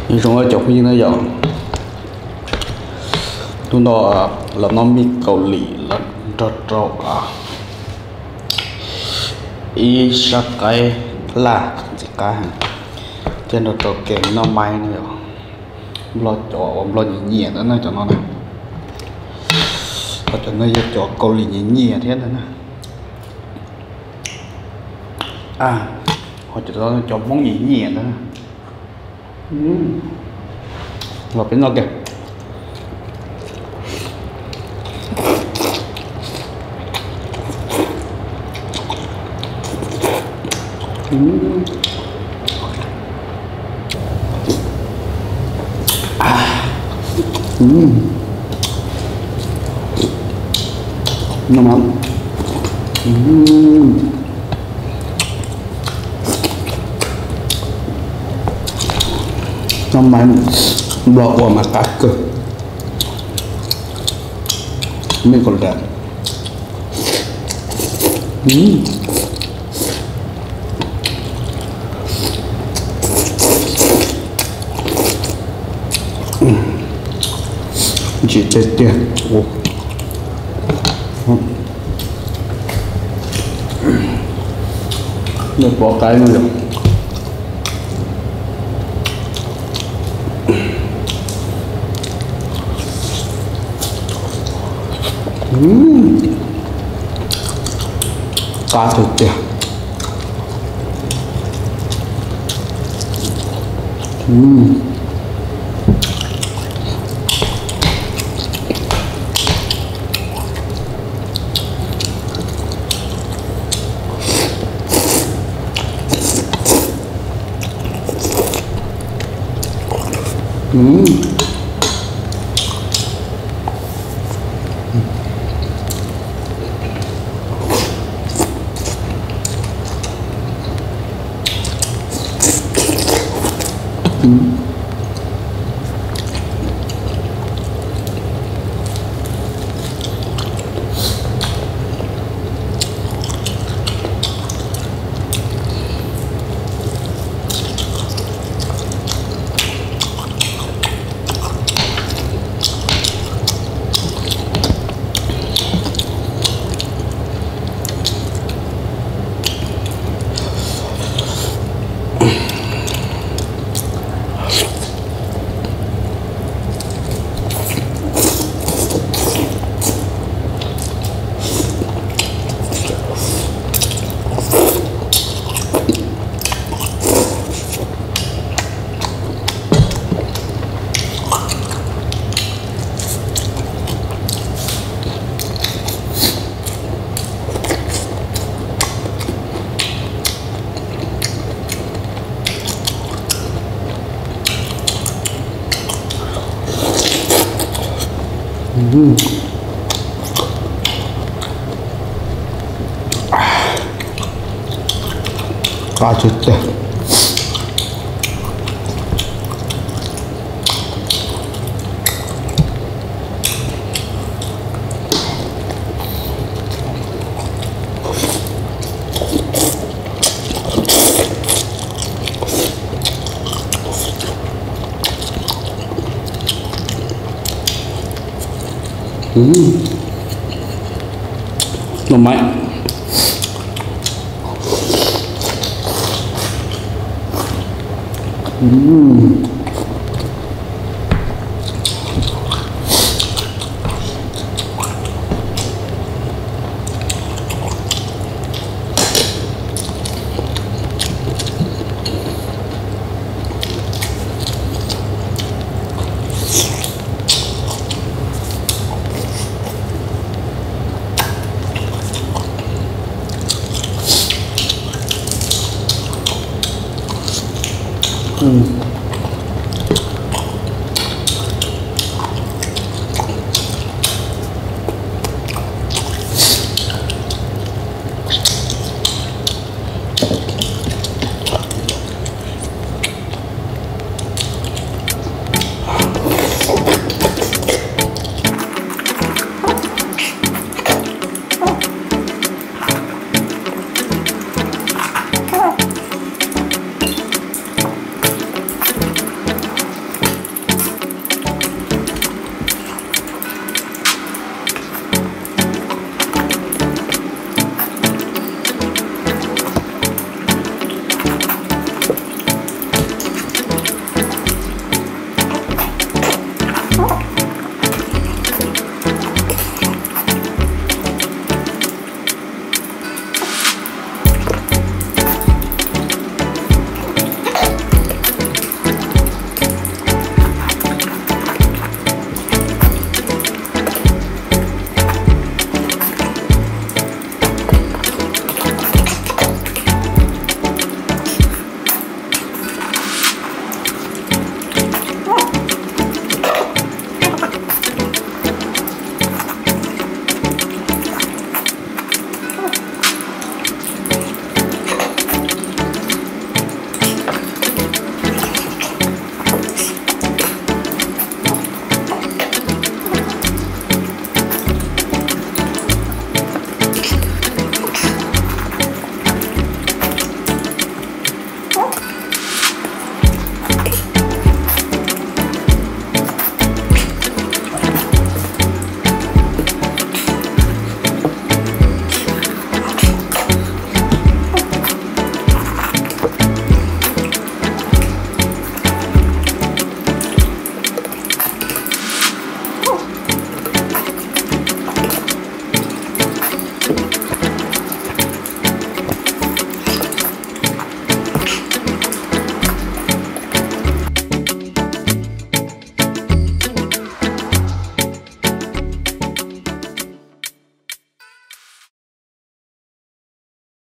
Nyob zoo cov phooj ywg na yom, hnub no los noj mij Kaus Lim los nrog rau ib sab qaib laj ntxim qab heev, thiab nrog rau kev noj maib no yom. Nplog cov uas nplog nyiam nyiam ntawd na cov no na. Ho cov no yog cov Kaus Lim nyiam nyiam thiab ntawd na. Ho cov no cov Hmoob nyiam nyiam ntawd na. Los peb noj kiag. Noj maib nplog ua mas qab kawg. Mij Kaus Lim. Ntsim tiag tiag. Noj pov qaib no yom. Qab tiag tiag. Qab tiag tiag. Noj maib.